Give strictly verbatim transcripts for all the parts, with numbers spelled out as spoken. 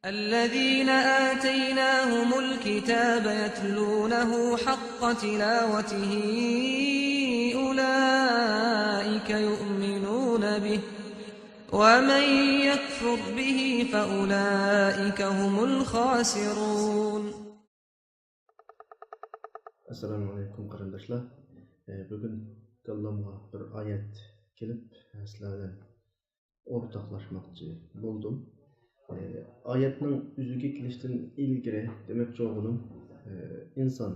الذين آتيناهم الكتاب يتلونه حق تلاوته أولئك يؤمنون به ومن يكفر به فأولئك هم الخاسرون. ئەسسالامۇ ئەلەيكۇم قېرىنداشلار. ئە، بۈگۈن كاللامغا بىر ئايەت كېلىپ، سىلەر بىلەن ئورتاقلاشماقچى بولدۇم. ئە، ئايەتنىڭ ئۆزىگە كېلىشتىن ئىلگىرى دېمەكچى بولغىنىم، ئە، ئىنسان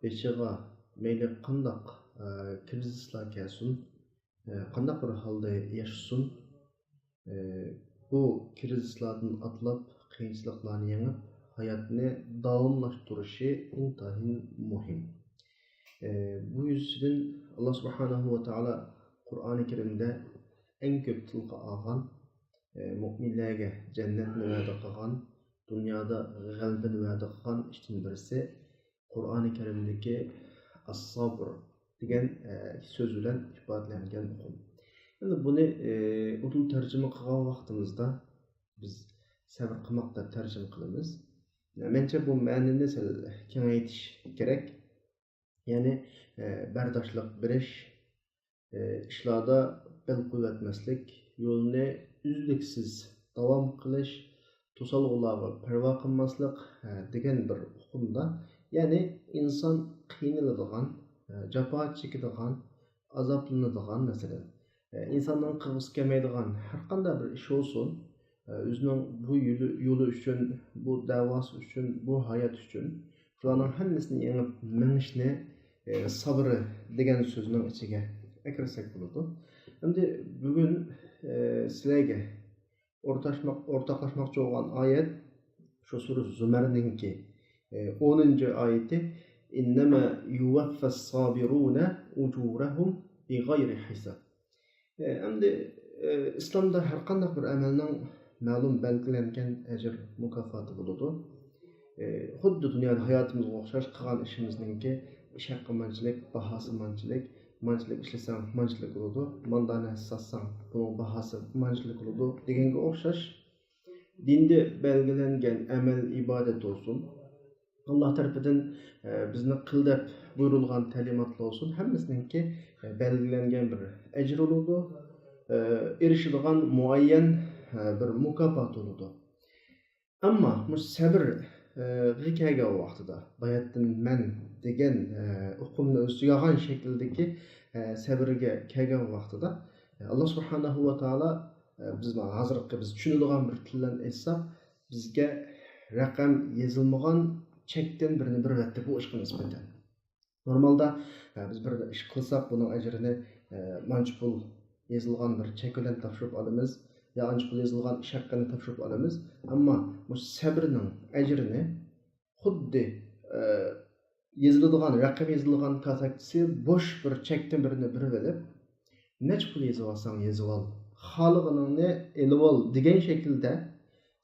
بېشىغا مەيلى قانداق، ئە، كىرىزىسلار كەلسۇن، ئە، قانداق بىر ھالدا ياشىسۇن، ئە، بۇ كىرىزىسلاردىن ئاتلاپ، قىيىنچىلىقلارنى يېڭىپ، ھاياتنى داۋاملاشتۇرۇشى ئىنتايىن مۇھىم. ئە، بۇ يۈزىسىدىن ئاللا سۇبھانەھۇ ۋە تائالا قۇرئانى كەرىمدە ئەڭ كۆپ تىلغا ئالغان، ئە، مۇئمىنلەرگە جەننەتنى ۋەدە قىلغان، دۇنيادا غەلىبىنى ۋەدە قىلغان ئىشتىن بىرسى، قۇرئانى كەرىمدىكى ئەس-سابىر دېگەن، ئە، سۆز بىلەن ئىپادىلەنگەن ئۇقۇم. ئەمدى بۇنى، ئە، ئۇدۇل تەرجىمە قىلغان ۋاقتىمىزدا بىز سەۋر قىلماق دەپ تەرجىمە قىلىمىز. مەنچە بۇ مەنىنى سەل كېڭەيتىش كېرەك. يەنى، ئە، بەرداشلىق بېرىش، ئىشلاردا بەل قويۇۋەتمەسلىك، يولنى ئۈزلۈكسىز داۋام قىلىش، توسالغۇلارغا پەرۋا قىلماسلىق، ھە، دېگەن بىر ئۇقۇمدا، يەنى ئىنسان قىينىلىدىغان، ھە، جاپا چېكىدىغان، ئازابلىنىدىغان، مەسىلەن، ھە، ئىنساننىڭ قىلغۇسى كەلمەيدىغان ھەرقانداق بىر ئىش بولسۇن، ئۆزىنىڭ بۇ يولى، يولى ئۈچۈن، بۇ دەۋاسى ئۈچۈن، بۇ ھايات ئۈچۈن شۇلارنىڭ ھەممىسىنى يېڭىپ مېڭىشنى، ئە، سابىر دېگەن سۆزنىڭ ئىچىگە ئەكىرسەك بولىدۇ. ئەمدى بۈگۈن، ئە، سىلەرگە ئورتاشماق-، ئورتاقلاشماقچى بولغان ئايەت شۇ سۈرە زۇمەرنىڭكى، ئە، ئونىنچى ئايىتى، «إنما يوفى الصابرون أجورهم بغير حساب». ئەمدى، ئىسلامدا ھەرقانداق بىر ئەمەلنىڭ مەلۇم بەلگىلەنگەن ئەجىر مۇكاپاتى بولىدۇ. خۇددى دۇنيادا ھاياتىمىزغا ئوخشاش قىلغان ئىشىمىزنىڭكى ئىش ھەققى مانچىلىك، باھاسى مانچىلىك، مانچىلىك ئىشلىسەڭ مانچىلىك بولىدۇ، مانداق نەرسە ساتساڭ بۇنىڭ باھاسى مانچىلىك بولىدۇ دېگەنگە ئوخشاش. دىندە بەلگىلەنگەن ئەمەل ئىبادەت بولسۇن، ئاللا تەرىپىدىن، ئە، بىزنى قىل دەپ بۇيرۇلغان تەلىماتلار بولسۇن، ھەممىسىنىڭكى، ئە، بەلگىلەنگەن بىر ئەجرى بولىدۇ، ئە، ئېرىشىدىغان مۇئەييەن، ئە، بىر مۇكاپات بولىدۇ. ئەمما مۇشۇ سەبىر، ئە، غا كەلگەن ۋاقتىدا، باياتىن مەن دېگەن، ئە، ئۇقۇمنى ئۆز ئىچىگە ئالغان شەكىلدىكى، ئە، سەبىرگە كەلگەن ۋاقتىدا، ئە، ئاللا سۇبھانەھۇ ۋە تائالا، ئە، بىز ھازىرقى بىز چۈشىنىدىغان بىر تىل بىلەن ئېيتساق، بىزگە رەقەم يېزىلمىغان چەكتىن بىرنى بېرىۋەتتى بۇ ئىشقا نىسبەتەن. نورمالدا، ئە، بىز بىر ئىش قىلساق، بۇنىڭ ئەجرىنى، ئە، مانچە پۇل يېزىلغان بىر چەك بىلەن تاپشۇرۇپ ئالىمىز، يا ئانچە پۇل يېزىلغان ئىش ھەققىنى تاپشۇرۇپ ئالىمىز. ئەمما مۇشۇ سەبرنىڭ ئەجرىنى خۇددى، ئە، يېزىلىدىغان، رەقەم يېزىلىدىغان كاساكچىسى بوش بىر چەكتىن بىرنى بېرىۋېلىپ، نەچچە پۇل يېزىۋالساڭ يېزىۋال، خالىغىنىڭنى ئېلىۋال دېگەن شەكىلدە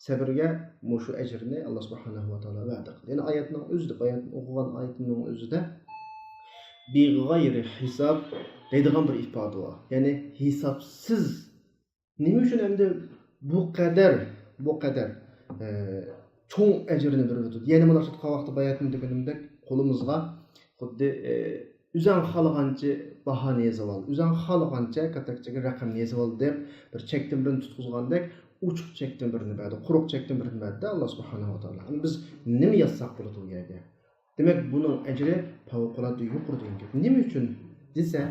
سەبرگە مۇشۇ ئەجىرنى ئاللا سۇبھانەھۇ ۋە تائالا ۋەدە قىلدى. يەنى ئايەتنىڭ ئۆزىدە، ئايەتنى ئوقۇغان ئايىتىنىڭ ئۆزىدە بىغەيرى ھىساب دەيدىغان بىر ئىپادە بار. يەنى ھېسابسىز. نېمە ئۈچۈن ئەمدى بۇ قەدەر، بۇ قەدەر، ئە، چوڭ ئەجىرنى بېرىۋاتىدۇ؟ يەنى مانا شۇ ۋاقىتتا باياتىن دېگىنىمدەك قولىمىزغا خۇددى، ئە، ئۆزەڭ خالىغانچە باھانى يېزىۋال، ئۆزەڭ خالىغانچە كاتەكچىگە رەقەمنى يېزىۋال دەپ بىر چەكتىن بىرنى تۇتقۇزغاندەك ئوچۇق چەكتىن بىرنى بەردى، قۇرۇق چەكتىن بىرنى بەردى ئاللا سۇبھانەھۇ ۋە تائالا. ئەمدى بىز نېمە يازساق بولىدۇ بۇ يەرگە؟ دېمەك، بۇنىڭ ئەجرى پەۋقۇلئاددە يۇقىرى دېگەن گەپ. نېمە ئۈچۈن دېسە،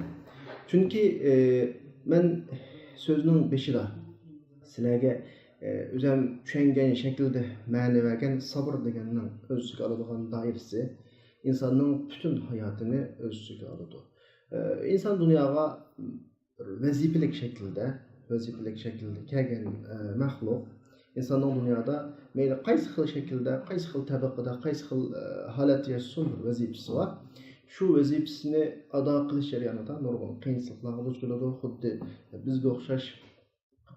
چۈنكى، ئى، مەن سۆزنىڭ بېشىدا سىلەرگە، ئى، ئۆزۈم چۈشەنگەن شەكىلدە مەنە بەرگەن سابىر دېگەننىڭ ئۆز ئىچىگە ئالىدىغان دائىرىسى ئىنساننىڭ پۈتۈن ھاياتىنى ئۆز ئىچىگە ئالىدۇ. ئى، ئىنسان دۇنياغا بىر ۋەزىپىلىك شەكىلدە، ۋەزىپىلىك شەكىلدە كەلگەن، ئە، مەخلۇق. ئىنساننىڭ دۇنيادا مەيلى قايسى خىل شەكىلدە، قايسى خىل تەبىقىدە، قايسى خىل، ئە، ھالەتتە ياشىسۇن، بىر ۋەزىپىسى بار. شۇ ۋەزىپىسىنى ئادا قىلىش جەريانىدا نۇرغۇن قىيىنچىلىقلارغا دۇچ كېلىدۇ. خۇددى بىزگە ئوخشاش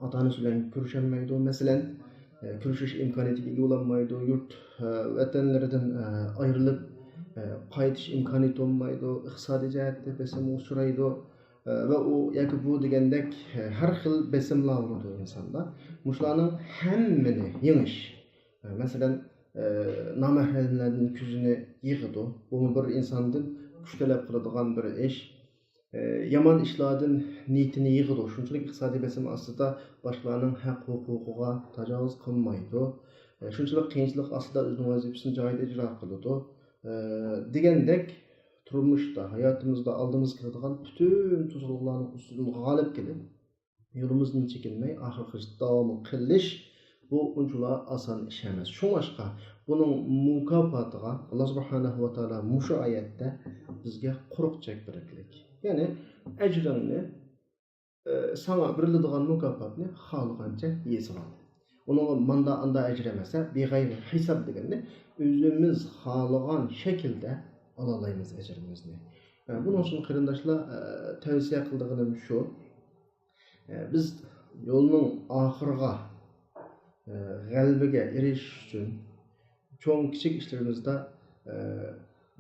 ئاتا-ئانىسى بىلەن كۆرۈشەلمەيدۇ. مەسىلەن، ئە، كۆرۈشۈش ئىمكانىيىتىگە ئىگە بولالمايدۇ. يۇرت، ئە، ۋەتەنلىرىدىن، ئە، ئايرىلىپ، ئە، قايتىش ئىمكانىيىتى بولمايدۇ. ئىقتىسادىي جەھەتتە بېسىمغا ئۇچرايدۇ. ئە، ۋە ئۇ ياكى بۇ دېگەندەك، ئە، ھەر خىل بېسىملار بولىدۇ ئىنساندا. مۇشۇلارنىڭ ھەممىنى يېڭىش، مەسىلەن، ئە، نامەھرەملەردىن كۆزىنى يىغىدۇ. بۇمۇ بىر ئىنساندىن كۈچ تەلەپ قىلىدىغان بىر ئىش. ئە، يامان ئىشلاردىن نىيىتىنى يىغىدۇ. شۇنچىلىك ئىقتىسادىي بېسىم ئاستىدا باشقىلارنىڭ ھەق ھوقۇقىغا تاجاۋۇز قىلمايدۇ. ئە، شۇنچىلىك قىيىنچىلىق ئاستىدا ئۆزىنىڭ ۋەزىپىسىنى جايىدا ئىجرا قىلىدۇ. ئە، دېگەندەك تۇرمۇشتا، ھاياتىمىزدا ئالدىمىزغا كېلىدىغان پۈتۈن توسالغۇلارنىڭ ئۈستىدىن غالىب كېلىپ، يولىمىزدىن چېكىنمەي، ئاخىرغىچە داۋام قىلىش، بۇ ئۇنچىلا ئاسان ئىش ئەمەس. شۇڭلاشقا، بۇنىڭ مۇكاپاتىغا ئاللا سۇبھانەھۇ ۋە تائالا مۇشۇ ئايەتتە بىزگە قۇرۇق چەك بېرىكلىك. يەنى، ئەجرىڭنى، ئە، ساڭا بېرىلىدىغان مۇكاپاتنى خالىغانچە يېسىۋال. ئۇنىڭغا ماندا ئاندا ئەجىر ئەمەس، ھە، بىغەيرى ھېساب دېگەننى ئۆزىمىز خالىغان شەكىلدە ئالالايمىز ئەجرىمىزنى. ئە، بۇنىڭ ئۈچۈن قېرىنداشلار، ئە، تەۋسىيە قىلىدىغىنىم شۇ. ئە، بىز يولنىڭ ئاخىرىغا، ئە، غەلىبىگە ئېرىشىش ئۈچۈن چوڭ كىچىك ئىشلىرىمىزدا، ئە،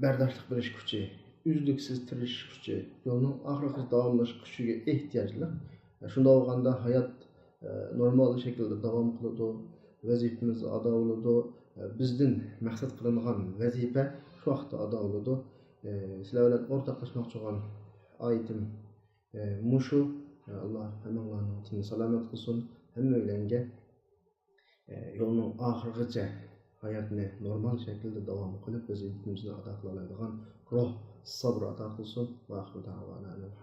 بەرداشلىق بېرىش كۈچى، ئۈزلۈكسىز تىرىشىش كۈچى، يولنىڭ ئاخىرىغىچە داۋاملىشىش كۈچىگە ئېھتىياجلىق. ئە، شۇنداق بولغاندا ھايات، ئە، نورمال شەكىلدە داۋام قىلىدۇ، ۋەزىپىمىز ئادا بولىدۇ، ئە، بىزدىن مەقسەت قىلىنغان ۋەزىپە شۇ ۋاقىتتا ئادا بولىدۇ. ئە، سىلەر بىلەن ئورتاقلاشماقچى بولغان ئايىتىم ئە، مۇشۇ. ئە، ئاللا ھەممىڭلارنىڭ تېنىنى سالامەت قىلسۇن. ھەممەيلەنگە، ئە، يولنىڭ ئاخىرىغىچە ھاياتنى نورمال شەكىلدە داۋام قىلىپ، ۋەزىپىمىزنى ئادا قىلالايدىغان روھ، سەۋر ئاتا قىلسۇن. ۋە ئاخىرۇ دەئۋانا ئەنىل